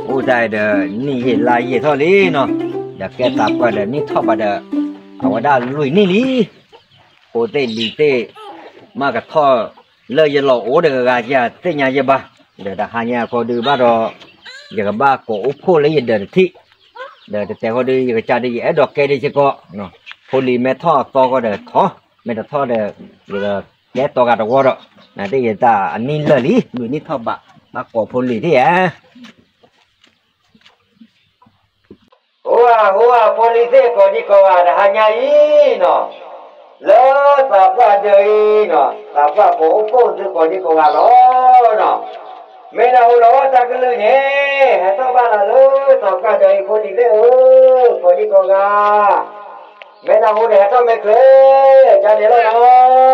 အိၣ်တၢ်ဒီးနံၣ်ယံာ်လါယံာ်ထီၣ်လံနီၤ, ဒီးကဲသးပှၢ်ဒီးနံၣ်ထီၣ်ဘးဒီး အဝဲဒၣ်လွံၢ်နံၣ်လံ, ဖိသ့ၣ်လံၤသ့ၣ် မၢကထီၣ်လၢယလီၢ်အိၣ်တဂၤကသ့ၣ်ညါယဲဘၣ်, ဒီးတဟါညါဃီဒုးဘၣ်ဒီး ယကဘၣ်ကိးအိၣ်ဖှိၣ်လၢယဒၢးတထံၣ်, ဒီးတတဲဃီဒုး ယကစၢ်ဒုးယအဲၣ်ဒိးကဲဒ်စ့ၢ်ကီး, ဖိလံၤမ့ၢ်ထီၣ်အသီဃီဒီးထီၣ်, မ့ၢ်တထီၣ်ဒီး ယကကဲတီဂၤတဝီဒီး, နသ့ၣ်ယတၢ်အနံၣ်လၢာ်လံ လွံၢ်နံၣ်ထီၣ်ဘး, ဘၣ်ကိးဖိလံၤထံၣ်ဧါ. ဟိဧါ ဟိဧါ ဖိလံၤသ့ၣ်ကိးဒံကိးဂၤ တဟါညါအံၤနီၤ, လၢသးပှၢ်ဒၢးအံၤနီၤ သးပှၢ်ကိးအိၣ်ဖှိၣ်သုကိးဒံကိးဂၤလီၤနီၤ, မ့ၢ်နၢ်ဟူလီၤတၢ်ကလုၢ်န့ၣ် ဟဲထီၣ်ဘၣ်လၢသးပှၢ်ဒၢးအံၤ ဖိလံၤသ့ၣ်ဧၢ, ကိးဒံကိးဂၤ, မ့ၢ်နၢ်ဟူန့ၣ် ဟဲထီၣ်မ့ၢ်ချုး, ကန့ၣ်လီၤနီၤ. အံၤ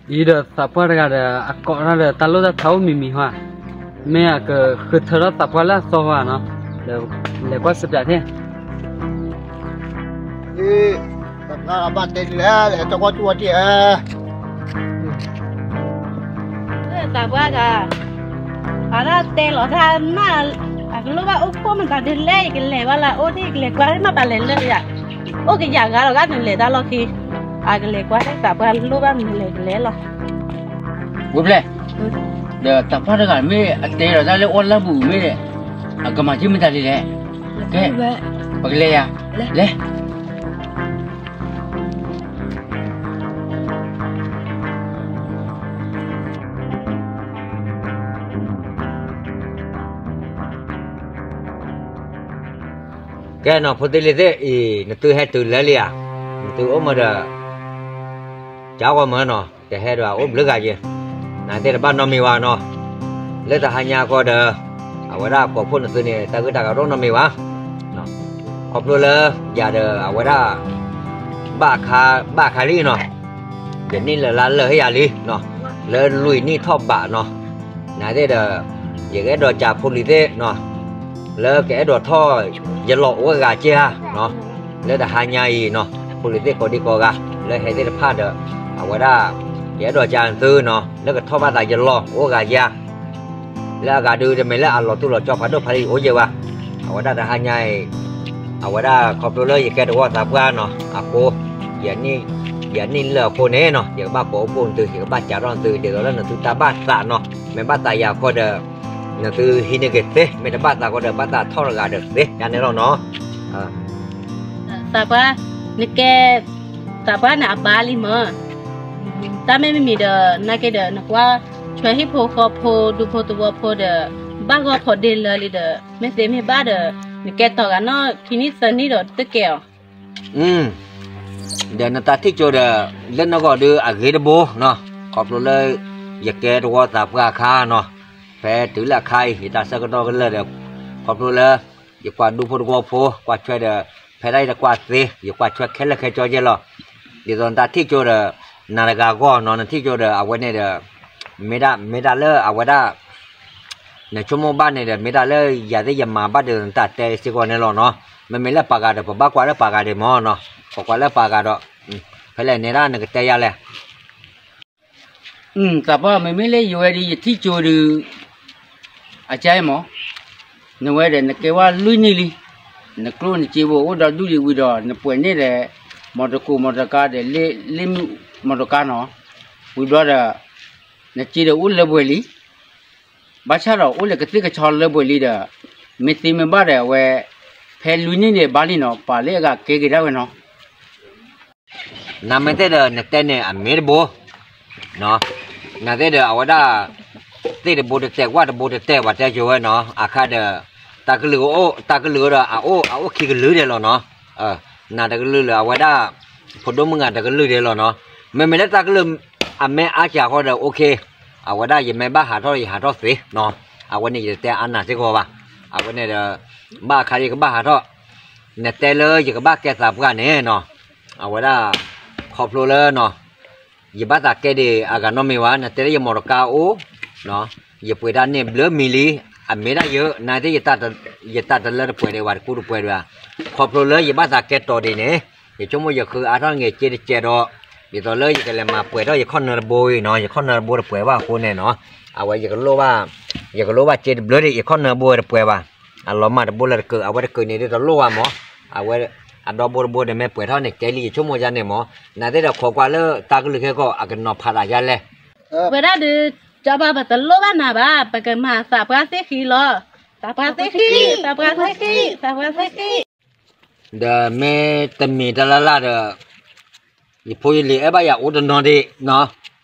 ဒီးသးပှၢ်တဂၤဒီး အကိးထီၣ်ဒီးတၢ်လိၣ်တၢ်ထါအိၣ်မံၤမံၤဟါ, မ့ၢ်အကဃုထၢထီၣ်သးပှၢ်လၢအသီဘၣ်နီၤ, ဒီးလဲၤကွၢ်စပျးထံၣ်, သးပှၢ်ဘၣ်တဲဒ်လဲၣ် လဲၤတကွၢ်တူၢ်ဝဲတံၢ်ဧါ. သးပှၢ်တဂၤ, အတၢ်တဲလီၤတၢ်မး, အကလိၣ်ဘၣ်အိၣ်ဖှိၣ်မတၤဒ်လဲၣ် ယကလဲၤဘၣ်လၢအအိၣ်ဒ် ယကလဲၤကွၢ်မး ပလဲၤလၢယၤ, အိၣ်ကယၤဂၤလီၤဂာ်နလဲၤတၢ်လီၢ်ခံ, အကလဲၤကွၢ်သးပှၢ်လိၣ်ဘၣ်မနုၤလဲၣ်ကလဲၤလီၤ. ဝံၤဖျဲၣ်, ဒီးသးပှၢ်တဂၤမ့ၢ်အတဲလီၤတၢ်လၢအအိၣ်လၢပူၤမ့ၢ်, အကမၤက့မတၤလံလဲၣ်, ကဲ, ပကလဲၤယၤ, လဲၤ ကဲနီၤ ဖိသ့ၣ်လံၤသ့ၣ်အံၤ နသုဟဲတုၤလၢလံဧါ, နသုအိၣ်မးဒီး ကၢ်ဂီၤမၢနီၤ ကဟဲဒီးအအိၣ်ဘျုးဂၤယဲ, နသ့ၣ်တဘၣ်နီတမံၤဘၣ်နီၤ, လၢတဟါညါဃီဒီး အဝဲဒၣ်ကိးဖှိၣ်နသုန့ၣ် တၢ်ဂ့ၢ်တၢ်ကီတအိၣ်နီတမံၤဘၣ်, ခီဖျိလၢယၤဒီးအဝဲဒၣ် ဘၣ်အခါ ဘၣ်အခါလံနီၤ, ယနံၣ်လၢာ်လါလၢာ်ဟ့ၣ်ယၤလံနီၤ, လၢလွံၢ်နံၣ်ထီၣ်ဘးနီၤ, နသ့ၣ်ဒီး ယကအဲၣ်ဒိးကးဖိလံၤသ့ၣ်နီၤ, လၢကအဲၣ်ဒိးထီၣ်ယလီၢ်အိၣ်အဂၤက့ဧါနီၤ, လၢတဟါညါအံၤနီၤ ဖိလံၤသ့ၣ်ကိးဒံကိးဂၤ လၢဟဲသ့ၣ်တဖၣ်ဒီး အဝဲဒၣ် ယအဲၣ်ဒိးကးသုနီၤ လၢကထီၣ်ဘၣ်သးယလီၢ်အိၣ်ဂၤယၤ လၢအဂၤဒုးတမ့ၢ်လၢအလီၤတူၢ်လီၤကၠီဖးဒိၣ်ဖးလံၤအိၣ်ယဲဘၣ်, အဝဲဒၣ်တဟါညါအံၤ အဝဲဒၣ်ခီဖျိလၢယကဲတဝီသးပှၢ်နီၤ အဃိ ယနံၣ်လၢာ်အဃိန့ၣ်နီၤ ယကဘၣ်ကိးအိၣ်ဖှိၣ်နသု ယကဘၣ်ကးထီၣ်နသု ဒ်သိးလၢနသုတၢ်ဘၣ်သးနီၤ မ့ၢ်ဘၣ်သးယၤဃီဒီး နသုဟံးန့ၢ်က့ၤသ့ မ့ၢ်တဘၣ်သးဃီဒီး ဘၣ်သးထီၣ်တဂၤဒီးသ့ ယၤန့ၣ်လီၤနီၤ သးပှၢ်, နကဲ, သးပှၢ်န့ၣ်အဘါလံမၢ်, တၢ်မ့ၢ်မ့မံၤဒီး နာ်က့ဒီး နကွၢ်ဆွဲဟံၣ်ဖိဃီဖိ ဒူဖိသဝီဖိဒီး ဘၣ်ဂီၢ်ခိးဒ့လၢလံဒီး မ့ၢ်သ့မ့ၢ်ဘၣ်ဒီး နကဲတီၤဂၤနီၢ်ခံနံၣ်သၢနံၣ်ဒီးတကဲအီၤ, ဒီးနတၢ်ထံၣ်ကၠိဒီး လၢနဂီၢ်ဒီးအဂ့ၤတဘိနီၤ, ခီဖျိလၢ ယကဲတဝီသးပှၢ်အခါနီၤ, ဖဲတုၤလၢအခါအံၤ ယတၢ်ဆၢကတီၢ်ကလၢာ်ဒီး ခီဖျိလၢ ယကွၢ်ဒူဖိသဝီဖိ ကွၢ်ဆွဲဒီး ဖဲဒၣ်ယတကွၢ်သ့ ယကွၢ်ဆွဲခဲလၢာ်ခဲဆ့လီၤ, ဒ်သိးနတၢ်ထံၣ်ကၠိဒီး နၤတဂၤဂီၢ်နီၤ နထံၣ်ကၠိဒီး အဝဲန့ၣ်ဒီး မ့ၢ်ဒၣ် မ့ၢ်ဒၣ်လၢအဝဲဒၣ် နဆိကမိၣ်ဘၣ်န့ၣ်ဒီး မ့ၢ်ဒၣ်လၢယၤသ့ၣ်ယမၤဘၣ်ဒီးနတၢ်တဲစ့ၢ်ကီးန့ၣ်လီၤနီၤ, မ့မ့ၢ်လၢပှၤဂၤဒီး ပဘၣ်ကွၢ်လၢပှၤဂၤဒံးမၢ်နီၤ, ပကွၢ်လၢပှၤဂၤဒီး ဖဲလဲၣ်န့ၣ်ဒၣ်နကတဲယၤလဲၣ် သးပှၢ် မ့မ့ၢ်လၢယဝဲဒီး ယထံၣ်ကၠိဒီး အကါအံၤမး, နဝဲဒီးနကဲဝဲလွံၢ်နံၣ်လံ, နကျိၣ်နစ့ဖိအိၣ်ဒီးဒူၣ်လံဝံၤဒီး နပှဲၤန့ၢ်ဒီး မီတကိးမီတကါဒီး လ့ၣ်မုၣ်မီတကါနီၤ, ဝံၤဘျီဒီး နစ့ဒီးအိၣ်လၢပှဲၤလံ, ဘၣ်ဆၣ်ဒီးအိၣ်လၢကသ့ၣ်ကဆီလၢပှဲၤလံဒီး မ့ၢ်သ့မ့ၢ်ဘၣ်ဒီးအဝဲ ဖဲလွံၢ်နံၣ်န့ၣ်ဘါလံနီၤ ပာ်လၢအဂၤကဲက့ၤဒၣ်ဝဲနီၤ နမ့ၢ်တဲဒီး နတဲန့ၣ်အမ့ၢ်တဘိ, နတဲဒီးအဝဲဒၣ် သ့ၣ်တဘိတတဲာ် ဝၣ်တဘိတတဲာ် ပှၤတဲကၠိဝဲနီၤ အခါဒီး တၢ်ကလုာ်အိၣ် တၢ်ကလုာ်ဒီးအအိၣ် အအိၣ်ခံကလုာ်ဒဲးလီၤနီၤ, နၤတကလုာ်လၢအဝဲဒၣ် ဖိဒိၣ်မုၣ်ဂၤတကလုာ်ဒဲးလီၤနီၤ, မ့မ့ၢ်လၢတၢ်ကလုာ် အမဲအါစှၤဃီဒီး OK, အဝဲဒၣ်ယမ့ၢ်ဘၣ်ဟးထီၣ်ယဟးထီၣ်သ့နီၤ, အဝဲန့ၣ်ယတတဲအါနၤစ့ၢ်ကီးဘၣ်, အဝဲန့ၣ်ဒီး ဘၣ်အခါယကဘၣ်ဟးထီၣ်, နတဲလၢယကဘၣ်ကဲသးပှၢ်န့ၣ်နီၤ, အဝဲဒၣ် ခီဖျိလၢနီၤ ယဘၣ်သးကဲဒံးအဂၤနီတမံၤဘၣ်, နတဲလၢယမီတကါအိၣ်, ယပှ့ၤတၢ်န့ၣ်ဘျၢမံၤလံ, အမ့ၢ်ဒၣ်ယဲ, နာ်သက့ ယတၢ်တလၢတပှဲၤဒံးဘၣ်တကူတပှဲၤဒံးဘၣ်, ခီဖျိလၢယဘၣ်သးကဲတီၤဒံးန့ၣ်, ယဆိကမိၣ်ယဃုအါထီၣ်ဂဲၤစ့တကဲးဒီး, ဒ်သိးလၢယကလဲၤမၤပှဲၤထီၣ်ယခီၣ်နၢတဘိအံၤနီၤ, ယခီၣ်နၢတဘိတပှဲၤဘၣ်အဃိန့ၣ်နီၤ, အဝဲ ယကလိၣ်ဘၣ်စ့တဘျၢဒံး ယခီၣ်နၢတဘိဝဲတပှဲၤဘၣ်, အလီၤမၢ်တဘိလၢတကၢး အဝဲတကၢးန့ၣ်ဒ်တလိၣ်ဘၣ်မး, အဝဲ အဒီဘိတဘိဒီးမ့ၢ်ပှဲၤထီၣ်န့ၣ် ကဲလံ ယဆိကမိၣ်ယါန့ၣ်မး, နာ်သက့ဒီးခိးကွၢ်လၢတၢ်ကလုၢ်ခဲကီၢ် အကနီၤဖးတၢ်ယါလဲၣ်. ဝဲဒၣ်ဒုး ကၠီဘၣ် ပတလိၣ်ဘၣ်နၤဘၣ်, ပကမၤသးပှၢ်သ့ၣ်ဃံလီၤ, သးပှၢ်သ့ၣ်ဃံ, သးပှၢ်သ့ၣ်ဃံ, သးပှၢ်သ့ၣ်ဃံ. ဒီးမ့ၢ်တမံၤတလၢ်လၢ်ဒီး, ယဖိယလံၤအဲၣ်ဘၣ်ယၤအိၣ်တနီၤဒံးနီၤ,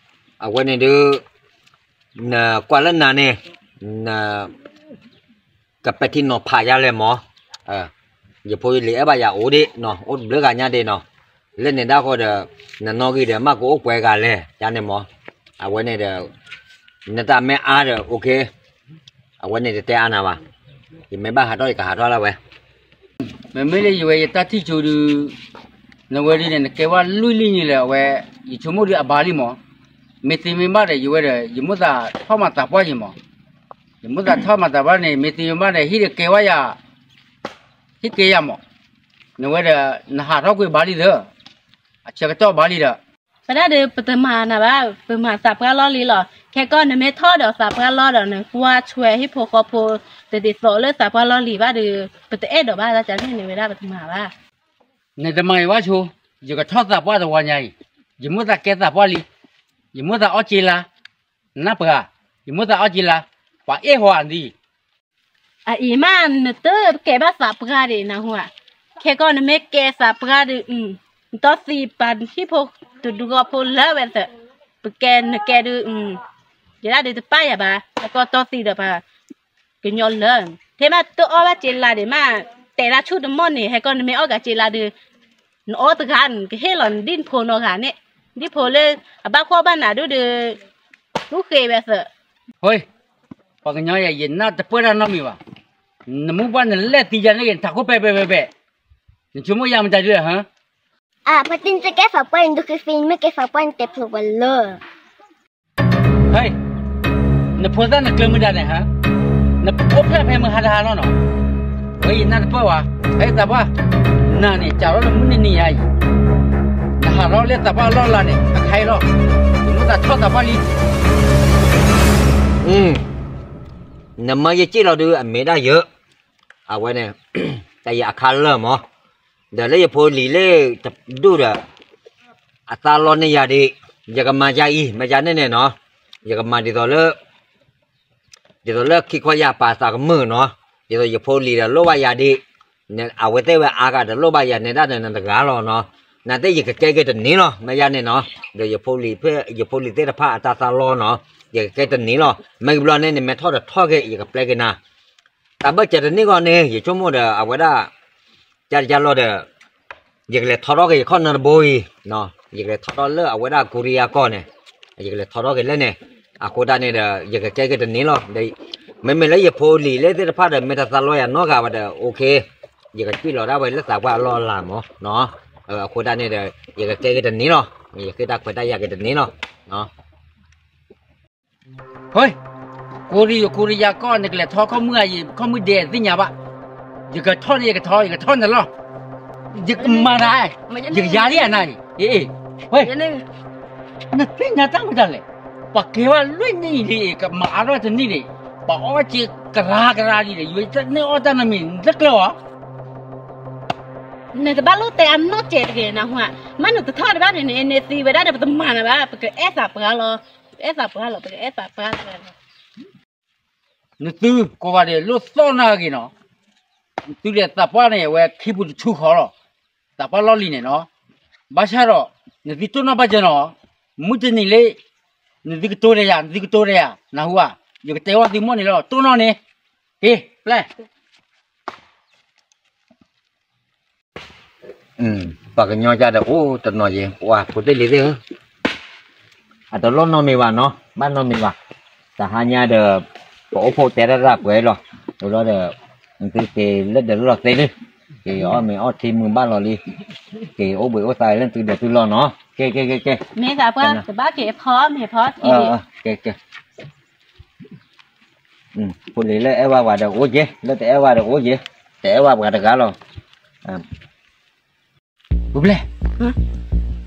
အဝဲန့ၣ်ဒုး, နကွၢ်လၢနၤန့ၣ်, န ကပဲာ်ထံနီၤဖးယါလဲၣ်မး, ယဖိယလံၤအဲၣ်ဘၣ်ယၤအိၣ်ဒံးနီၤ, အိၣ်တဘျုးဂၤညါဒံးနီၤ, လၢန့ၣ်ဒၣ်ဃီဒီး, နနီၣ်ဂံၢ်ဒီး မ့ၢ်ကအိၣ်ပှဲၤဂၤလဲၣ် ယါန့ၣ်မး, အဝဲန့ၣ်ဒီး, နတၢ်မ့ၢ်အါဒီး okay, အဝဲန့ၣ်တတဲအါနၤဘၣ်, ယမ့ၢ်ဘၣ်ဟးထီၣ်ယကဟးထီၣ်လၢဝဲ မ့မ့ၢ်လၢယဝဲယတၢ်ထံၣ်ကၠိဒုး, နဝဲဒ်န့ၣ် နကဲဝဲလွံၢ်လံၢ်ညံလၢအဝဲ, ယဆိကမိၣ်ဒုးအဘၣ်လံမး, မ့ၢ်သ့မ့ၢ်ဘၣ်ဒီး ယဝဲဒီး ယမိၣ်သးထီၣ်မၤသးပှၢ်ယံၤမး, ယမိၣ်သးထီၣ်မၤသးပှၢ်န့ၣ် မ့ၢ်သ့မ့ၢ်ဘၣ်ဒီး ဟံၣ်ဒီးကဲဝဲယၤ, ဟံၣ်ကဲယၤမး, နဝဲဒီး နဟးထီၣ်ကွံာ်ဘၣ်လံသၢ, အဆၢကတီၢ်ဘၣ်လံဒီး ပဒၣ်ဒီးပတမၤနၤဘၣ်, ပမၤသးပှၢ်လီၢ်လံၤလီၤ, ခဲကီၢ်နမ့ၢ်ထီၣ်ဒီးသးပှၢ်လီၢ်ဒီး နကွၢ်ဆွဲဟံၣ်ဖိဃီဖိ, တဒ်သိးလၢသးပှၢ်လီၢ်လံၤဘၣ်ဒီး, ပတအဲၣ်ဒိးဘၣ်တၢ်န့ၣ်န့ၣ်ဝဲဒၣ်ပတမၤဘၣ်. နတမၤအံၤဘၣ်ဆိ, ယကထီၣ်သးပှၢ်တဝီညါအံၤ, ယမိၣ်သးကဲသးပှၢ်လံ, ယမိၣ်သးအီၣ်က့လါ, နၢ်ပှၤ, ယမိၣ်သးအီၣ်က့လါ, ပှၤအ့ၣ်ဟီအဒံး အအံၤမး နတကဲဘၣ်သးပှၢ်ဒံးနဟူဧါ, ခဲကီၢ်နမ့ၢ်ကဲသးပှၢ်ဒီး, နတီၢ်သံပှၤဟံၣ်ဖိတဒူၣ်ဃီဖိလၢဝဲသၢ, ပကဲနကဲဒုး, ယဒၣ်ဒုးတပၢ်ယၤဘၣ်, ဟဲကီၢ်တီၢ်သံဒီးပှၤကညီလၢ, ထဲမးတအီၣ်ဘၣ်က့လါဒံးမး, တဲဒၣ်ဆူၣ်တမီၢ်န့ၣ် ဟဲကီၢ်နမ့ၢ်အီၣ်က့ၤက့လါဒုး, နအီၣ်တဂၤနကဟ့ၣ်လီၤနဒံၣ်နဖိနီၢ်ဂၤန့ၣ်, ဒံၣ်ဖိလၢအဘၣ်ကွၢ်ဘၣ်နၤဒုးဒီး, တူၢ်ဃ့ဝဲသၢ ဟဲ, ပှၤကညီယၤ ယနၢ်တပၢၢ်တၢ်နီတမံၤဘၣ်, နမိၢ်ပှၢ်နလဲၢ်သံယၤန့ၣ် နထးခိၣ်ပဲပဲပဲပဲ, နဆိကမိၣ်ယၤမတၤဒုးဧါ, အါ ဖါတံၢ်နတကဲသးပှၢ်အံၤ နဒုးဃ့သ့ နမ့ၢ်ကဲသးပှၢ်နတဲဖျိးပှၤလၢ ဟဲ, နဖိသၣ်နကျၢၤမုၢ်ဒၣ်လဲၣ်ဟါ, နအိၣ်ဖျဲၣ်ဖဲမုၢ်ဟါတဟါလီၤနီၤ, ဝဲယနၢ်တပၢၢ်ဝဲ, ဟဲသးပှၢ်, နၤန့ၣ် စးထီၣ်လၢမုၢ်နံၤနံၤယါအံၤ, နဟးထီၣ်လၢသးပှၢ်အလီၢ်လၢ်န့ၣ် အခါအံၤလီၤ, ယမိၣ်သးထီၣ်သးပှၢ်လံ နမၢယစ့ၣ်လီၤဒုး အမ့ၢ်ဒၣ်ယဲ, အဝဲန့ၣ်, တၢ်ယၤအခါလၢာ်မး, ဒီးလၢယဖိလံၤလၢတဒူၣ်ဒီး, အသးလီန့ၢ်ယၤဒံး, ယကမၤယၤအံၤ မ့ၢ်ယၤန့ၣ်န့ၣ်နီၤ, ယကမၤဒ်သိးလၢ ဒ်သိးလၢခံခီယၤပာ်သးကမုာ်နီၤ, ဒ်သိးယဖိလံၤဒီးလိၣ်ဘၣ်ယၤဒံး, အဝဲသ့ၣ်ဝဲအါဂၤဒီးလိၣ်ဘၣ်ယၤနဲဒၣ်ဒီးနတဂၤလီၤနီၤ, နာ်သက့ယကကဲက့ၤတနံၤလီၤ မ့ၢ်ယၤန့ၣ်နီၤ, ဒီးယဖိလံၤသ့ၣ်တဖၣ်အတၢ်သးလီနီၤ, ယကကဲတနံၤလီၤ, မ့ၢ်ကဘျီန့ၣ် နမ့ၢ်ထီၣ်ဒီးထီၣ်က့ၤ ယကပျဲက့ၤနၤ တၢ်ဘၢၣ်စၢၤတနံၣ်ဂီၢ်န့ၣ် ယဆိကမိၣ်ဒီးအဝဲဒၣ်, ကၢ်တကၢ်လီၤဒီး, ယကလဲၤထီထီၣ်က့ၤယခီၣ်နၢတဘိအံၤ, ယကလဲၤထီထီၣ်လၢအဝဲဒၣ်ကူရံယါကီၢ်န့ၣ်, ယကလဲၤထီထီၣ်က့ၤလဲၣ်န့ၣ်, အဃိတၢ်န့ၣ်ဒီး ယကကဲက့ၤတနံၤလီၤ, မ့မ့ၢ်လၢယဖိလံၤလၢသ့ၣ်တဖၣ်ဒီး မ့ၢ်တသးလီယၤနီတဂၤဘၣ်ဒီး okay, ယကစံၣ်လီၤဒၣ်ဝဲလၢသးပှၢ်အလီၢ်အလၤမး, အဃိတၢ်န့ၣ်ဒီး, ယကကဲက့ၤတနံၤလီၤ, ယဃ့တၢ်ခွဲးတၢ်ယာ်က့ၤတနံၤလီၤ ဟဲ, ကူရံယါကီၢ် နကလဲၤထီခီၣ်မုၢ်အံၤ ခီၣ်မုၢ်ဒဲးသ့ၣ်ညါဘၣ်, ယကထီၣ်န့ၣ် ယကထီၣ် ယကထီၣ်န့ၣ်လီၤ, ယကမၤနၤ, ယကယၤလံအနၤအံၤ, ဟဲ, နသ့ၣ်ညါတၢ်မတၤလဲၣ်, ပှၤကဲဝဲလွံၢ်နံၣ်လံ ကမၤအါထီၣ်တနံၣ်န့ၣ်, ပှၤအီၣ်စ့ကရၤကရၤလံဒီး ယတန့ၢ်အီၣ်တၢ်နီတမံၤ နတကျၢၤအီၤ နတဘၣ်လိၣ်တဲအနီၢ်စဲးတဂ့ၤနဟူဧါ, မ့ၢ်နတထီၣ်တဘၣ်န့ၣ် နအဲၣ်န့ၢ်သံဝဲဒၣ်ဒီး ပတမၤနၤဘၣ်, ပကအဲၣ်သးပှၢ်လီၤ, ပအဲၣ်သးပှၢ်လီၤ, ပကအဲၣ်သးပှၢ်လီၤ. နသုကိးဂၤဒဲး လိၣ်သီၣ်နၤဂ့ၤနီၤ, နသုဒီးသးပှၢ်န့ၣ် အဝဲခံပူၤတဆူဃီလီၤ, သးပှၢ်လီၢ်လံၤန့ၣ်နီၤ, ဘၣ်ဆၣ်ဒီး နသုတိၢ်နီၣ်ဘၣ်စၢၤနီၤ, မုၢ်တနံၤလံ, နသုကတိၤဒီးယၤ, နသုကတိၤဒီးယၤ, နဟူဧါ, ယကတဲဝဲသုမိၢ်န့ၣ်လီၤ, တိၢ်နီၣ်န့ၣ်, က့ၤ, ပျဲ ပှၤကညီကဒီးအိၣ်တနီၤယဲၢ် ပှၤဖိသ့ၣ်လံၤသ့ၣ်ဧၢ, အတလီၢ်နီတမံၤဘၣ်နီၤ, ဘၣ်နီတမံၤဘၣ်, တဟါညါဒီး ပအိၣ်ဖှိၣ်တဲတၢ်တၢ်ပှဲၤလီၤ, အိၣ်လီၤဒီး နသုက့ၤလၢဒၢးလၢလီၤသ့လံ, က့ၤအီၣ်မ့ၤအီထံမုာ်ဘၣ်လီၤလံ, က့ၤအိၣ်ဘှံးအိၣ်သါလၢသုဒီးသုလီၢ်နီၤ, က့ၤ က့ၤ က့ၤ က့ၤ, မ့ၢ်သးပှၢ် တဘၣ်က့ၤအဖီမ့ၤဖီထံန့ၣ်, က့ၤ က့ၤ ဖိလံၤလၢအဲၣ်ဝဲပှၤဒီးအိၣ်က့ၤ, လၢတအဲၣ်ဝဲဒီးအိၣ်က့ၤ, တအဲၣ်ဝဲပှၤတဂၤလီၤ. ပူၤဖျဲး,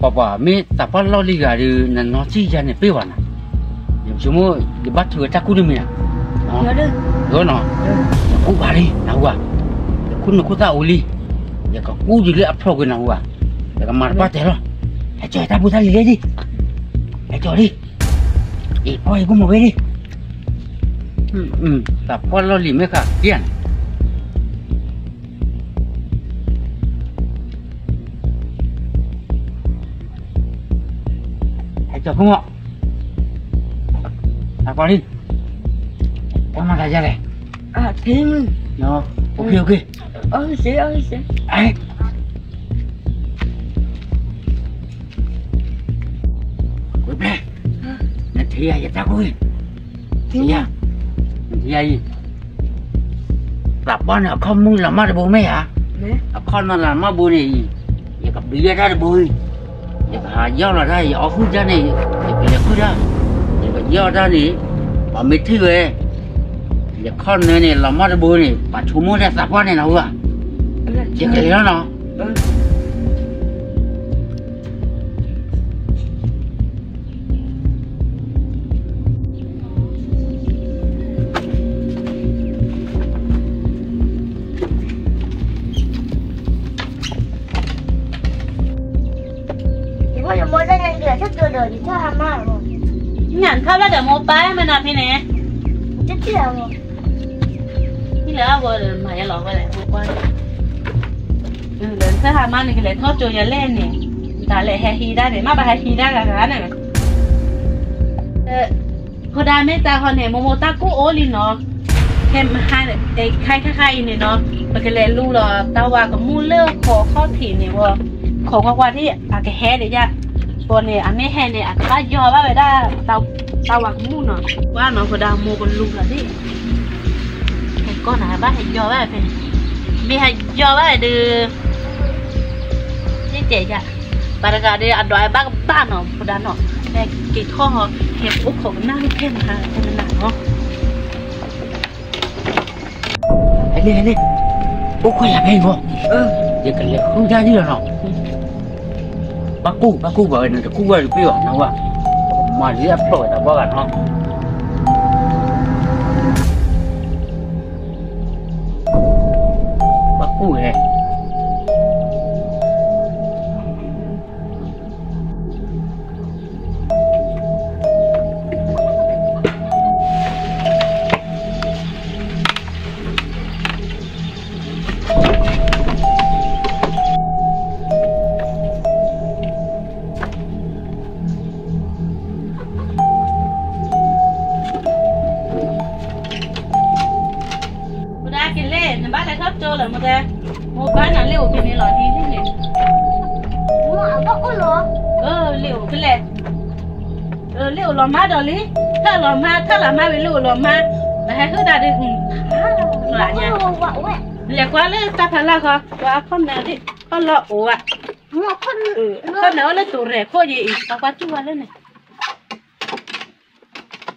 ပှၤပှၤ မ့ၢ်သးပှၢ်လီၢ်လံၤဂၤဒီး နနီၢ်ကံၢ်ယါန့ၣ်ပ့ၢ်ဝဲနၤ, ယဆိကမိၣ် ယဘၣ်ထုးဝဲတၢ်ကူၣ်တမံၤနၤ, နီၤ, ယကူၣ်ဘၣ်လံ နဟူဧါ, ယကူၣ်နကူၣ်သၣ်အိၣ်လံ, ယကကူၣ်ဒံးလၢအဖျိးကွံာ်နဟူဧါ, ယကမၤတပှၢ်တဲလီၤ, ဟဲကၠီတၢ်ဖိတၢ်လံၤလံဒံး, ဟဲကၠီလံ, အ့ၣ် ပှၤယကူၣ်မ့ၢ်ဝဲဒံး, သးပှၢ်လီၢ်လံၤမ့ၢ်ဃးက့ၤဧါန့ၣ် ဟဲကၠီဖိမး, အပှၤလံ, ပှၤမၤတၢ်ယါလဲၣ်, အ့ OK OK, ဝဲဖျဲး, နထံၣ်ယၤယတၢ်ကူၣ်, ထံၣ်ယၤ, နထံၣ်ယၤအံၤ သးပှၢ်န့ၣ် အခီၣ်မုၢ်လီၤမၢ်တဘိမ့ၢ်ဧါ, အခီၣ်နၢ်လီၤမၢ်ဘိန့ၣ်အံၤ, ယကဘံယဲၢ်တၢ်တဘိအံၤ, ယကဟးယီၢ်လီၤတၢ် ယအီၣ်ဃုာ်တၢ်န့ၣ်, ယကလဲၤဃုာ်တၢ်, ယကယီၢ်တၢ်န့ၣ်, ပှၤမ့ၢ်ထံၣ်ဝဲ, ယခီၣ်နၢ်န့ၣ် လီၤမၢ်တဘိန့ၣ် ပှၤဆိကမိၣ်လၢသးပှၢ်န့ၣ်လီၤဧါ, ယကလဲၤလီၤနီၤ. ညၣ်ထီၣ်ဘၣ်ဒီးမိၢ်ပၢ်မနုၤဖဲန့ၣ်, ဟံၣ်လၢအဂီၢ်ဒီးမၤယဲလီၤဝဲလဲၣ်, ဒီးသၢဟါမါန့ၣ် ကလဲၤထီၣ်ကၠိယလဲၣ်န့ၣ်, တၢ်လဲၤဟဲဟံးဒၣ်န့ၣ် မ့ၢ်ဘၣ်ဟဲဟံးဒၣ်ဂၤဂၤန့ၣ်, ဖိဒါမ့ၢ်တၢ်ဃီန့ၣ် မိၢ်မိၢ်တၢ်ကူၣ်အိၣ်လံနီၤ, ခဲမဟါ, ခဲခါအံၤန့ၣ်နီၤ, ပကလဲၤလူလီၤတၢ်ဝါကမူၣ်လၢခိးခီၣ်ထံးန့ၣ်ဝဲ, ခိးကွၢ်ကွၢ်ထံၣ်အကဟဲဒံးယါ, ဘီန့ၣ် အမ့ၢ်ဟဲန့ၣ် အကဘၣ်ယီၤဘၣ်ဝဲဒၣ် တၢ်ဝါကမူၣ်နီၤ, ကွၢ်နီၤ ဖိဒါမိၢ်ကလူလီၤဒံး, ဟဲကီၢ်နၤဘၣ်ဟဲယီၤဘၣ်ဖဲန့ၣ်, မ့ၢ်ဟဲယီၤဘၣ်ဒီး ယကဲယါ, ပှၤတဂၤဒီး အဒွးဘၣ်ကဘၣ်နီၤ ဖိဒါနီၤ, ဟဲက့ၤထီၣ်ဟီ ဟဲအိၣ်ခိးကနၣ်လၢခဲမဟါခဲမနၤနီၤ, ဟဲန့ၣ် ဟဲန့ၣ်, အိၣ်ခိးယၤဖဲအံၤမး, ယကလဲၤဃုတၢ်ဒ်လီၤနီၤ, ဘၣ်ကူၣ် ဘၣ်ကူၣ်ဘၣ်ဝဲ နတကူၣ်ဘၣ်တပ့ၢ်ဘၣ်နီၤဝဲ, မၤလၢအဖျိးဝဲတၢ်ဘီဂၤနီၤ ဘၣ်ကူၣ်ဝဲ ဖိဒါက့ၤလဲၣ် နဘၣ်လဲၤထီၣ်ကၠိလၢမ့ၢ်တဲ, မိၢ်ပၢ်နၤလ့ၣ်အိၣ်ဖဲန့ၣ်လီၤဒ်န့ၣ်, လ့ၣ်အိၣ်ဖဲလဲၣ်, လ့ၣ်အိၣ်လီၤမၢ်ဒီးလံ, ထၢၣ်လီၤမၢ် ထၢၣ်လီၤမၢ်ဝံၤလ့ၣ်အိၣ်လီၤမၢ်, ပဟဲဟုၣ်တၢ်ဒ်, လဲၤကွၢ်လၢတၢ်ဖးလၢ်ဃီ, ကွၢ်ခီၣ်နၢၤဒ်, ခီၣ်လီၤအိၣ်ဧါ, ခီၣ်နၢၤအိၣ်လၢတိၤရဲၣ်ခိၣ်ယံၤအံၤ ပှၤကွၢ်တူၢ်ဝဲလၢန့ၣ် ဝံၤဒၣ်ခီၣ်နၢၤအိၣ်ဒီးအံၤကွၢ်, ခီၣ်နၢၤအိၣ်, န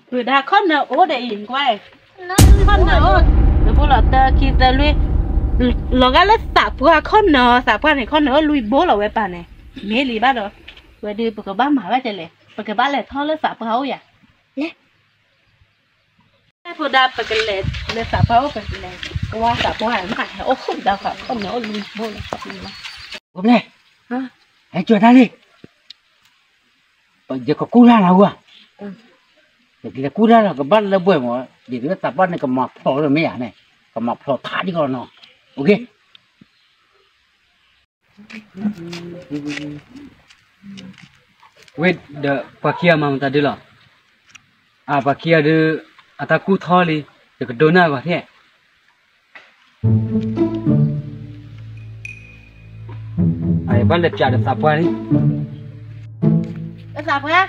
ဘိလီၤတၢခံသၢလွံၢ်, လီၤဂာ်လၢသးပှၢ်ခီၣ်နၢၤ, သးပှၢ်န့ၣ် ခီၣ်နၢၤအိၣ်လွံၢ်ဘိလီၤဝဲပၢ်န့ၣ်, မ့ၢ်လံဘၣ်ဒီး, ဝဲဒုးပကဘၣ်မၤဝဲဒ်လဲၣ်, ပကဘၣ်လဲၤထီၣ်လၢသးပှၢ်အိၣ်ယၤ, လဲၤ တၢ်ဖိဒါပကလဲၤလၢသးပှၢ်အိၣ် ပကလဲၤကွၢ်သးပှၢ်မး ဟဲအိၣ်ဃုာ်ဒီးခီၣ်နၢၤအိၣ်လွံၢ်ဘိလီၤ, အိၣ်ဘျဲၣ်, ဟဲကၠီၤတၢ်လံ, ယကကူၣ်တၢ်လီၤဝဲ, ယကလဲၤကူၣ်တၢ်လီၤ ကဘၣ်လၢပှဲၤမး, ဒ်သိးသးပှၢ်န့ၣ် ကမၤဖျိးလၢမ့ၢ်ယၤန့ၣ်, ကမၤဖျိးထးဒ်ကီးနီၤ, ဝဲဒီးပှၤခံဂၤမၤမတၤဒုလီၤ, အပှၤခံဂၤဒုး, အတၢ်ကူၣ်ထီလံ, ယကဒိးန့ၢ်အဂီၢ်ထဲ အဘၣ်လဲၤပၠးဒီးသးပှၢ်လံ, သးပှၢ်,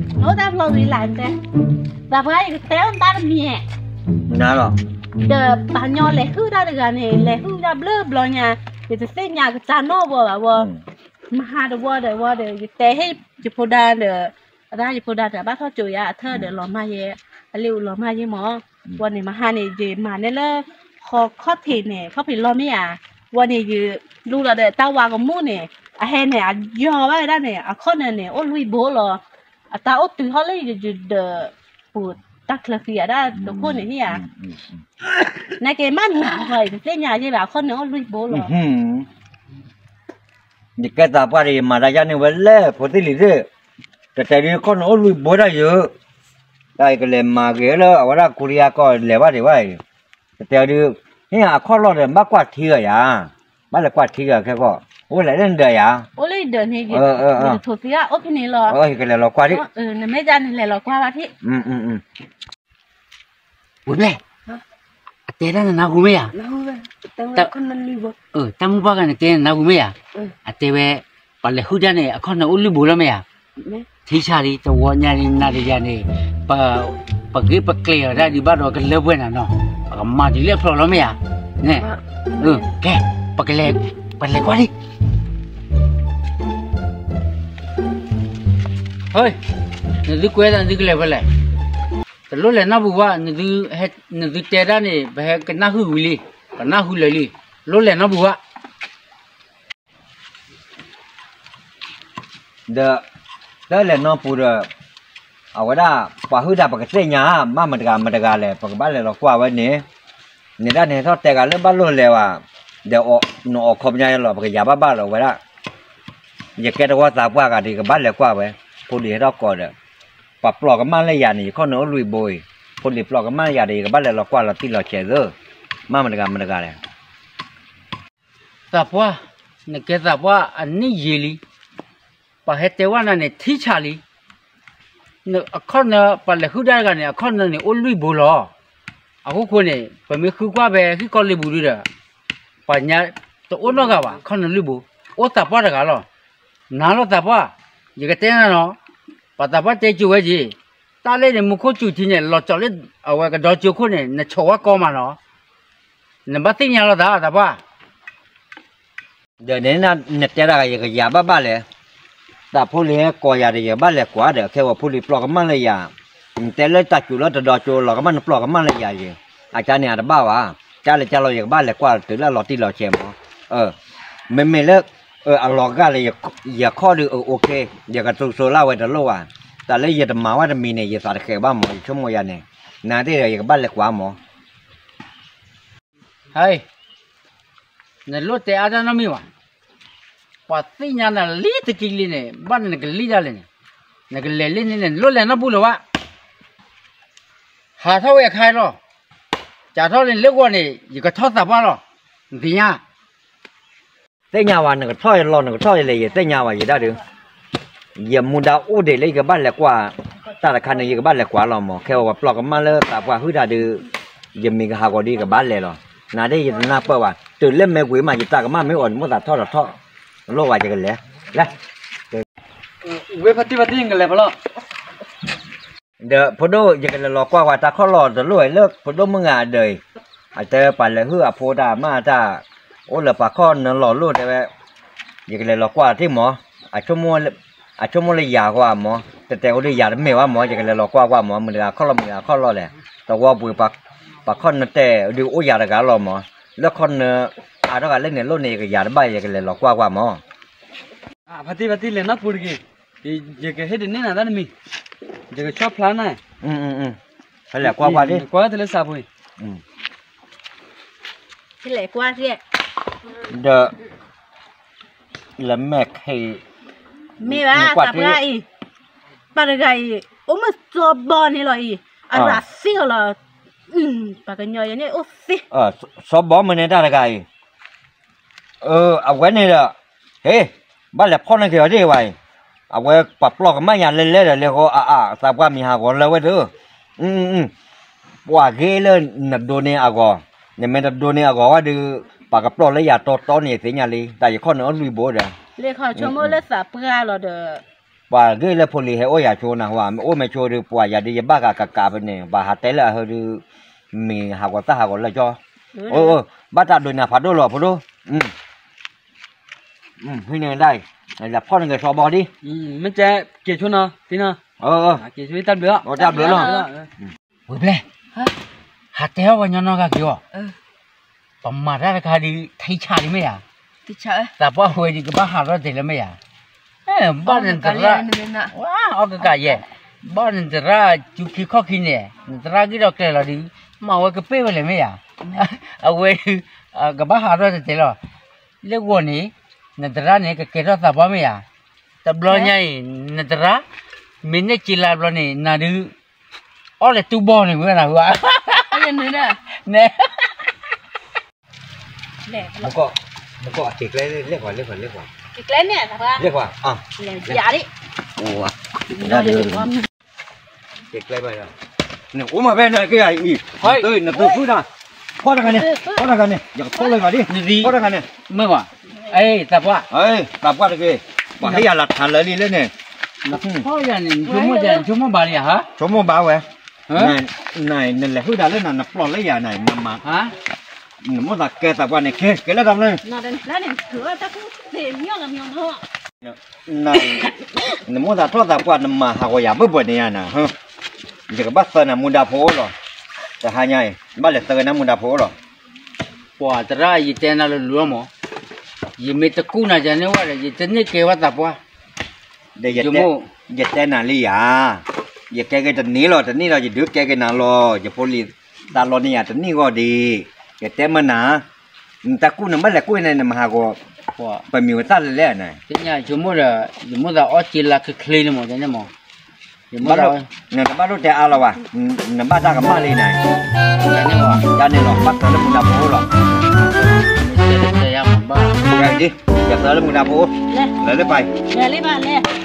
နအိၣ်တၢ်ဖျီဝံၤလၢတဲ, သးပှၢ် ယကတဲအီၤတၢ်တမံၤ, ဒီးပှၤကညီလဲၤဟုၣ်တၢ်တဂၤန့ၣ် လဲၤဟုၣ်တၢ်ဘျုးဘျီညါ, ယတသ့ၣ်ညါကစၢ်နီၣ်ဝဲဘၣ်ဝဲ, မဟါတဝီဒီးဝဲဒီး ယတဲဟ့ၣ်ယဖိဒါဒီး, အဒၣ်ယဖိဒါဒီး ဘၣ်ထီၣ်ကၠိယါ အထၢၣ်ဒီးလီၤမၢ်ယဲ, အလံာ်အိၣ်လီၤမၢ်ယဲမၢ်, ဝဲန့ၣ်မဟါန့ၣ် ယမၤန့ၢ်လၢ ဟီခီၣ်ဖံးန့ၣ် ခီၣ်ဖံးလီၢ်မ့ၢ်ဧါ, ဝဲန့ၣ်ယလူလီၤဒီးတၢ်ဝါကမူၣ်န့ၣ်, အဟဲန့ၣ် အယီၤဘၣ်ဝဲဒၣ်န့ၣ် အခီၣ်နၢၤန့ၣ် အိၣ်လွံၢ်ဘိလီၤ, အတၢ်အိၣ်တုၤဟီၣ်လၢယဒီး, ပူၤတၢ်ချၢဃံအဒၣ်တခိၣ်န့ၣ်ဧါ, နက့မ့ၢ်နၤဃီ ယတသ့ၣ်ညါယဲဘၣ် အခီၣ်နၢၤအိၣ်လွံၢ်ဘိလီၤ. ယကဲသးပှၢ်ဒီး ယမၤတၢ်ယါန့ၢ်ဝဲလဲၣ် ဖိသ့ၣ်လံၤသ့ၣ်, တတဲဒ်ခီၣ်နၢၤအိၣ်လွံၢ်ဘိတၢ်ယိာ်, တၢ်အံၤကလဲၤမၤဂ့ၤလၢအဝဲဒၣ်ကူလံယါကီၢ်လဲၤဘၣ်ဒံးဘၣ်အံၤ, တတဲဒ်, ဟ့ၣ်အခီၣ်လီၢ်ဒီး ဘၣ်ကွၢ်ထံဂၤယၤ, ဘၣ်လဲၤကွၢ်ထံဂၤခဲကီၢ်, အိၣ်လဲၤလၢနဒၢးယၤ, အိၣ်လၢယဒၢးန့ၣ်, ယကလဲၤလီၤကွၢ်ဒံး, နမ့ၢ်ဒ်န့ၣ်လဲၤလီၤကွၢ်ဘၣ်ထံၣ် ဝံၤဘျဲၣ်, အတဲဒၣ်နနၢ်ဟူမ့ၢ်ဧါ, တၢ်မုၢ်ပှၢ်ဂၤန့ၣ်တဲနနၢ်ဟူမ့ၢ်ဧါ, အတဲဝဲ, ပှၤလဲၤဟုၣ်တၢ်န့ၣ် အခီၣ်နၢၤအိၣ်လွံၢ်ဘိလီၤမ့ၢ်ဧါ, ထံဆါလံ တဝီညါလံ နၤဒီးယၤန့ၣ်, ပဂ့ၢ်ပကျဲၤအီၤဒၣ်ဒံးဘၣ်ဒီးကလၢပှဲၤနၤနီၤ, ပကမၤတုၤလၢအဖျိးလီၤမ့ၢ်ဧါ, ကဲ, ပကလဲၤ, ပလဲၤကွၢ်ဒံး ဟဲ, နသုကွဲးသး နသုကလဲၤဖဲလဲၣ်, တလိၣ်လဲၤနီတပူၤဘၣ်, နသုတဲဒၣ်န့ၣ် ပဟဲကနၣ်ဟုၣ်ဝံၤလံ, ပနၢ်ဟူလၢာ်လံ, လိၣ်လဲၤနီတပူၤဘၣ်. ဒီး, တၢ်လဲၤနီတပူၤဒီး, အဝဲဒၣ်, ပှၤဟုၣ်တၢ်ပကသ့ၣ်ညါ, မ့ၢ်မတဂၤမတဂၤလဲၣ် ပကဘၣ်လဲၤလီၤကွၢ်ဝဲန့ၣ်, န့ၣ်ဒၣ်န့ၣ်ထီၣ်တဲဂၤလၢဘၣ်လိၣ်လဲၤဘၣ်, ဒီးနအီၣ်ခီပညီယဲလီၤ ပကယၤဘၣ်ဘၣ်လီၤဝဲဒၣ် ယကဲတဝီသးပှၢ်ဂၤဒီး ယကဘၣ်လဲၤကွၢ်ဝဲ, ဖိလံၤဟဲထီၣ်ကိးဒီး, ပှၤပျီၢ်ကမၣ်လၢယၤန့ၣ် ယခီၣ်နၢၤအိၣ်လွံၢ်ဘိအံၤ, ဖိလံၤပျီၢ်ကမၣ်လၢယၤဒီး ယကဘၣ်လဲၤလီၤကွၢ်လီၤတံၢ်လီၤဆဲးသၢ, မ့ၢ်မတဂၤမတဂၤလဲၣ်. သးပှၢ်, နကဲသးပှၢ်အနံၣ်ယံာ်လံ, ပှၤဟဲတဲဝဲနၤန့ၣ် ထံဆးလံ, အခီၣ်နၢၤ ပှၤလဲၤဟုၣ်တၢ်တဂၤန့ၣ် အခီၣ်နၢၤန့ၣ်အိၣ်လွံၢ်ဘိလီၤ. အဃိဃိန့ၣ် ပမ့ၢ်ဃုကွၢ်ဖဲဟံၣ်ကီၢ်လ့ပူၤဒုဒီး, ပှၤညါတအိၣ်နီတဂၤဘၣ် အခီၣ်နၢၤလွံၢ်ဘိ, အိၣ်သးပှၢ်တဂၤလီၤ. နၤလီၤသးပှၢ်, ယကတဲနၤနီၤ, ပှၤသးပှၢ်တဲကၠိဝဲက့ၤ, တၢ်လၢန့ၣ် မူခိၣ်စူၤထံန့ၣ် လီၤကၠီၤလၢအဝဲကဒီကၠိခိၣ်န့ၣ် နဆိးဝဲကီမးနီၤ. နဘၣ်သ့ၣ်ညါလီၤသး သးပှၢ် ဒီးန့ၣ် နတဲတၢ်ဂၤ ယကယၤဘၣ်ဘၣ်လဲၣ်. တၢ်ဖိလံၤဟဲကိးယၤဒီး ယကဘၣ်လဲၤကွၢ်ဒီး ခဲဝဲဖိလံၤပျီၢ်ကမၣ်လၢယၤ, နတဲလၢတၢ်စူၤလၢတဒီကၠိလီၤ ကမၣ်နပျီၢ်ကမၣ်လၢယၤယဲ, အကါန့ၣ်အတဘၣ်ဘၣ်, ကါလၢကါလီၤ ယကဘၣ်လဲၤကွၢ်တုၤလၢအလီၤတံၢ်လီၤဆဲးမး, မ့မ့ၢ်လၢ အလီၤဂာ်လၢ ယခီၣ်ဒုး okay, ယကတိၤဆိလၢအဝဲတလိၣ်ဘၣ်, တၢ်လၢယတမၤဝဲတမံၤန့ၣ် ယသးတဃဲးဘၣ်မး ယဆိကမိၣ်ယၤန့ၣ်, နၤသ့ၣ်ဒီး ယကဘၣ်လဲၤကွၢ်မး ဟဲ, နလိၣ်တဲအါတၢ်နီတမံၤဘၣ်, ပှၤသ့ၣ်ညါနၤလံတက့ၢ်လံန့ၣ် ဘၣ်နကလံၣ်ဒၣ်လဲာ်န့ၣ်, နကလဲၤလံန့ၣ် နလိၣ်လဲၤနီတပူၤလၢၤဘၣ်, ဟးထီၣ်ဝဲအခါလီၤ, ကးထီၣ်န့ၣ်လၢဂီၤန့ၣ် ယကထီၣ်သးပှၢ်လီၤ, နသ့ၣ်ညါ သ့ၣ်ညါဝဲ နကထီၣ်ယလီၤ နကထီၣ်ယလဲၤ ယသ့ၣ်ညါဝဲ ယဒၣ်ဒုး, ယမူဒါအိၣ်ဒံးလၢယကဘၣ်လဲၤကွၢ်, တၢ်တခါန့ၣ် ယကဘၣ်လဲၤကွၢ်လီၤမး, ခဲအံၤပျီၢ်ကမၣ်လၢသးပှၢ်ဟုၣ်တၢ်ဒုး, ယမံၤကဟးဂီၤဒီးယကဘၣ်လဲၤလီၤ, နၤဒၣ်ယတနၢ်ပၢၢ်ဘၣ်, တုၤလၢမဲာ်ကွံာ်မး ယတၢ်ကမၣ်မ့ၢ်အိၣ်န့ၣ် မိၣ်သးထီၣ်တထီၣ်, လိၣ်ဝဲယကလဲၤ, လဲၤ ဝ့ၢ်ဖါတံၢ်ဖါတံၢ် နကလဲၤဖဲလဲၣ် ဒီးဖိဒိၣ် ယကလဲၤလီၤကွၢ်ဝဲတၢ်ခီၣ်လီၢ်တလိၣ်လၢဖိဒိၣ်မုၢ်ဂၤအဒၢးအံၤ, အတဲပှၤလဲၤဟုၣ်အဖိတၢ်မးတၢ်, အိၣ်လၢပှၤခီၣ်နၢၤလီၤလိၣ်တဲဝဲ, ယကလဲၤလီၤကွၢ်တ့ၢ်မး, အဆိကမိၣ်လၢယၤဂီၢ်မး, တတဲအိၣ်ဒုးယၤတမ့ၢ်ဘၣ်မး ယကလဲၤလီၤကွၢ်ကွၢ်မး မုၢ်တဂၤခီၣ်လီၢ်မုၢ်တဂၤခီၣ်လီၢ်လဲၣ်, တဝီပူၤ ပှၤခီၣ်နၢၤတဲဒုးအိၣ်ယၤတဂၤလီၤမး, လၢခီၣ်နၢၤအါထီၣ်ဂၤလၢန့ၣ်လိၣ်န့ၣ် ယကယၤတဘၣ် ယကလဲၤလီၤကွၢ်ကွၢ်မး ဖါတံၢ်ဖါတံၢ်လဲၤနီၢ်ပူၤတဂ့ၤ, ယကဟ့ၣ်ဒုးနဲၣ်နၤတၢ်တမံၤ, ယကဆီၣ်ဖျါနၤ, လဲၤကွၢ်ကွၢ်ဒ်, ကွၢ်တလၢစးဖိအံၤ, လဲၤကွၢ်သ့, ဒီး, လၢမဲာ်ခဲအံၤ, မ့ၢ်ဘၣ် သးပှၢ်အံၤ, ပှၤတဂၤအံၤ, အိၣ်မုာ်စီၤဘီန့ၣ်လီၤအံၤ, အရၤသ့ၣ်အီၤလီၤ, ပှၤကညီယဲန့ၣ်အိၣ်သ့, စီၤဘီမ့ၢ်န့ၣ်တၢ်တဂၤအံၤ အဝဲန့ၣ်ဒီး, ဟ့ၣ်, ဘၣ်လဲၤဖီၣ်န့ၢ်က့ၤအီၤဒ်ဝဲအံၤ, အဝဲပှၤပျီၢ်ကမၣ်ယၤလဲၤလဲၤဒီးလဲၤဃီအါအါ သးပှၢ်မံၤဟးဂီၤလၢဝဲဒၣ်, ပှၤဂ့ၤလၢနဒိးန့ၢ်အဂီၢ်, နမ့ၢ်တဒိးန့ၢ်အဂီၢ်ဝဲဒီး, ပှၤကပျီၢ်လၢယၤတီတီန့ၣ်သ့ၣ်ညါလံ တၢ်ယခီၣ်နၢၤအိၣ်လွံၢ်ဘိဒီး, လၢခီဆိကမိၣ်လၢသးပှၢ်လီၤဒီး ပှၤဂ့ၤလၢဖိလံၤဟဲအိၣ်ယၤဆိနၢ်ဟူဧါ, မ့ၢ်အိၣ်မ့ၢ်ဆိဒီး ပှၤယၤဒုးယဘၣ်ဂၤကးကးဖဲန့ၣ် ပှၤဟးတဲလၢအဟၢဒုး, မံၤဟးဂီၤသၣ်ဟးဂီၤလၢကၠီ, ဘၣ်တၢ်ဒိးန့ၢ်ဖးဒိၣ်လီၤဖိဒိၣ်, ဟံးန့ၢ်ဒၣ်အံၤ, ဖီၣ်န့ၢ်က့ၤစီၤဘီဒ်, မ့ၢ်ကဲက့ၤဆိနီၤ, သ့နီၤ, တၢ်ဘျုးလီၤ, တၢ်ဘျုးလီၤ, ဝံၤဘျဲၣ်, ဟးတဲအီၣ်ပှၤညီနီၢ်ဂၤက့ၤအီၤ, ပမၤတၢ်တခါဒ် ထံဆးဒ်မ့ၢ်ယၤ, သးပှၢ်ဝဲဒ်ကဘၣ်ဟးထီၣ်တ့ၢ်လၢမ့ၢ်ယၤ, ဘၣ်နသရၣ်, အီၣ်ကကးယဲၢ်, ဘၣ်နသရၣ်ကၠူခံခီၣ်ခံန့ၣ်, နသရၣ်ဂံၢ်ဒီးကျဲၤလီၤဒုး, မၤဝဲကပ့ၢ်ဝဲလဲၣ်မ့ၢ်ယၤ, အဝဲဒုး, ကဘၣ်ဟးထီၣ်တ့ၢ်လီၤ, လၢဂီၢ်န့ၣ်, နသရၣ်န့ၣ် ကကဲထီၣ်သးပှၢ်မ့ၢ်ယၤ, တဘျီညါအံၤ, နသရၣ်, မ့ၢ်န့ၢ်စံလါဘျီန့ၣ် နၤဒုး, အီၣ်လဲၤတူၢ်ဘီန့ၣ်ဝဲနၤ, န့ၣ် မကီၢ်, မကီၢ်အက့ၤကျဲလၢကွၢ်, လၢကွၢ်, လၢကွၢ်, လၢကွၢ်, က့ၤကျဲဘၣ်, နအိၣ်မၤဖဲနက့ၤအံၤ, နသုဃုနၤ, ဖီၣ်တဂၤန့ၣ်, ဖီၣ်တဂၤန့ၣ်, ယကဖီၣ်လၢဂၤဒ်, ဖီၣ်တဂၤန့ၣ်, မ့ၢ်ဘၣ်, သးပှၢ်, သးပှၢ်တဂ့ၤ, ပှၤဟ့ၣ်ယၤလၢထးလၢလံလၢန့ၣ်, နဆိကမိၣ်ဘၣ်လံဧါ, ဆိကမိၣ်ဘၣ်ဝဲ, နလဲၤဃုဒၣ်လၢနၤ နပျီၢ်လၢယၤန့ၣ်, နမိၣ်သးကဲသးပှၢ်န့ၣ် ကဲ ကဲလၢတၢ်မနုၤ, နမိၣ်သးထီၣ်သးပှၢ် နမၤဟးဂီၤယၤဘၣ်ဘၣ်န့ၣ်ယၤနၤ, ယကဘၣ်သၢနၤမူဒါဖိအိၣ်လီၤ, တဟါညါအံၤ, ဘၣ်လဲၤသၢနၤမူဒါဖိအိၣ်လီၤ, ပှၤသရၣ်ယတဲနၤလၢလူၤလီၤမး, ယမ့ၢ်တကူၣ်နၤယၤန့ၢ်ဝဲဒီး ယတန့ၢ်ကဲဝဲသးပှၢ်, ယတဲနၤလံယၤ, ယကဲက့ၤတန့ၢ်လီၤ တန့ၢ်လီၤ ယဒုးကဲက့ၤနၤလီၤ ယဖိလံၤသးလီန့ၢ်ယၤတန့ၢ်ဂီၢ်ဒံး, ယတဲမ့ၢ်နၤ, နတၢ်ကူၣ်နဘၣ်လဲၤကူၣ်န့ၣ် နမၤဟးဂီၤ, ပမံၤဝဲသၣ်လဲၣ်လဲၣ်န့ၣ်, ယဆိကမိၣ်ဒီး, ယမိၣ်သးအီၣ်စ့လါချ့ချ့န့ၣ်မး ယန့ၣ်မး, နတဘၣ်ဒိၣ်တဲအါလီၤဘၣ်, နဘၣ်တၢ်ကမၣ်လံန့ၣ်, ယန့ၣ်လီၤ ဘၣ်သၢလၢမူဒါဖိအိၣ်လီၤ, ယသၢလၢမူဒါဖိအိၣ်, လၢလၢပၢ်, လၢလၢပၢ်လဲၣ်